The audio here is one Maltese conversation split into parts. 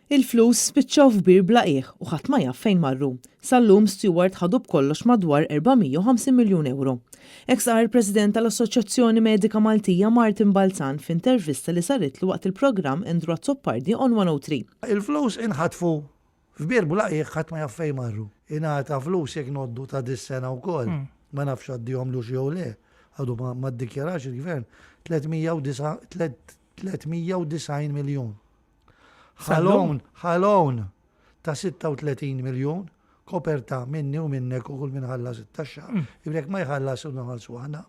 Il-flus spiċċaw f'bir bla qiegħ u ħadd ma jaf fejn marru. Sal-lum Steward ħadu b'kollox madwar 450 miljun ewro. Hekk stqarr il-President tal-Assoċjazzjoni Medika Maltija Martin Balzan f'intervista li saritlu waqt il-programm Andrew Azzopardi on 103. Il-flus inħatfu f'bir bla qiegħ ħadd ma jaf fejn marru. Ingħata flus jekk ngħoddu ta' dis-sena wkoll, ma nafx għaddihomlux jew le, għadu ma ddikjarax il-Gvern, 390 miljun. Ħa loan, ħa loan ta' 36 miljun koperta minni u minnek u kull min ħallas it-taxxa. Mm. Jekk ma jħallas u nħallsu aħna.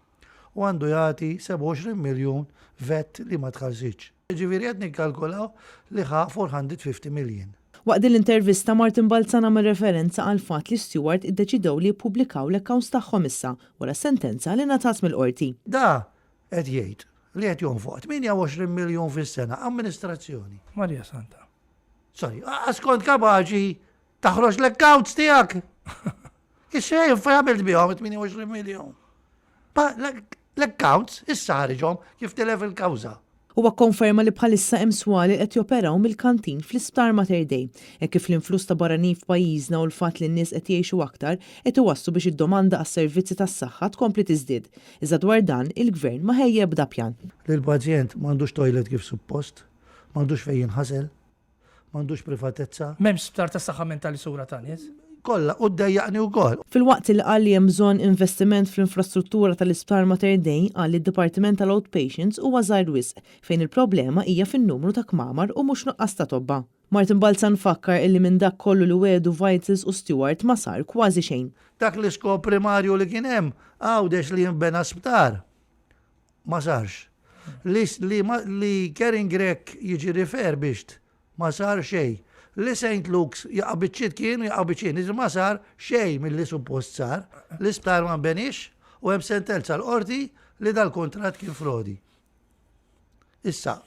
U għandu jagħti 27 miljun vet li ma tħallsitx. Ġifieri qed nikkalkulaw li ħa 450 million. Waqt din l-intervista Martin Balzan għamel referenza għall-fatt li Steward iddeċidew li jippubblikaw l-accounts tagħhom issa wara s-sentenza li ngħatat mill-Qorti. Da Qed jgħid li qed jonfoq 28 miljun fis-sena amministrazzjoni. Marija Santa. Sorry, għas kont kapaċi taħroġ l-accounts tiegħek. Issa fejn għamilt bihom 28 miljun. L-accounts issa ħariġhom kif tilef il-kawża. Huwa kkonferma li bħalissa hemm swali li qed joperaw mill-kantin fl-Isptar Mater Dei, hekk kif l-influss ta' barranin f'pajjiżna u l-fatt li n-nies qed jgħixu aktar qed iwasslu biex id-domanda għas-servizzi tas-saħħa tkompli tiżdied. Iżda dwar dan, il-Gvern ma ħejja ebda pjan. Li l-pazjent m'għandux toilet kif suppost, m'għandux fejn jinħasel, m'għandux privatezza. M'hemmx sptar tas-saħħa mentali sura ta' nies. Kollha, u ddejjaqni wkoll. Filwaqt li qal li hemm bżonn investiment fl-infrastruttura tal-Isptar Mater Dei, qal li d-Dipartiment tal-Outpatients huwa żgħir wisq, fejn il-problema hija fin-numru ta' kmamar u mhux nuqqas ta' tobba. Martin Balzan fakkar illi minn dak kollu li wegħdu Vitals u Steward ma sar kważi xejn. Dak l-iskop primarju li kien hemm Għawdex li jinbena sptar ma sarx. Li, li, li Karen Grech jiġi refurbished ma sar xejn. Li St. Luke's jaqa' biċċiet kien u jaqa' biċċiet, ma sar xejn milli suppost sar. L-isptar ma nbenix u hemm sentenza l-qorti li dal-kuntratt kien frodi. Issa,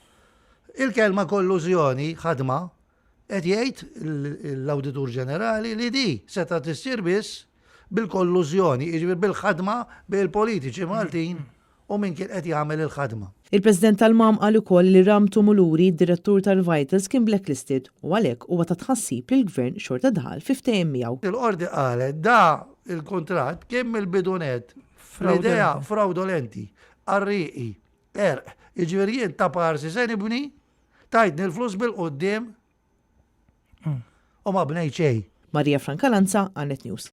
il-kelma kollużjoni ħadma qed jgħid l-Awditur Ġenerali li di setgħet issir biss bil-kollużjoni, jiġifieri bil-ħadma bejn il-politiċi Maltin u min kien qed jagħmel il-ħadma. Il-President tal-MAM qal ukoll li Ram Tumuluri, direttur tal-Vitals kien blacklisted u għalhekk huwa ta' tħassib li l-Gvern xorta daħal fi ftehim miegħu. Il-Qorti qalet da il-kuntratt kien mill-bidu nett fl-idea frawdolenti, qarrieqi, qerq, jiġifieri jien ta' parsi se nibni, tajtni l-flus bil-quddiem u ma bnejt xejn. Maria Francalanza, Anet News.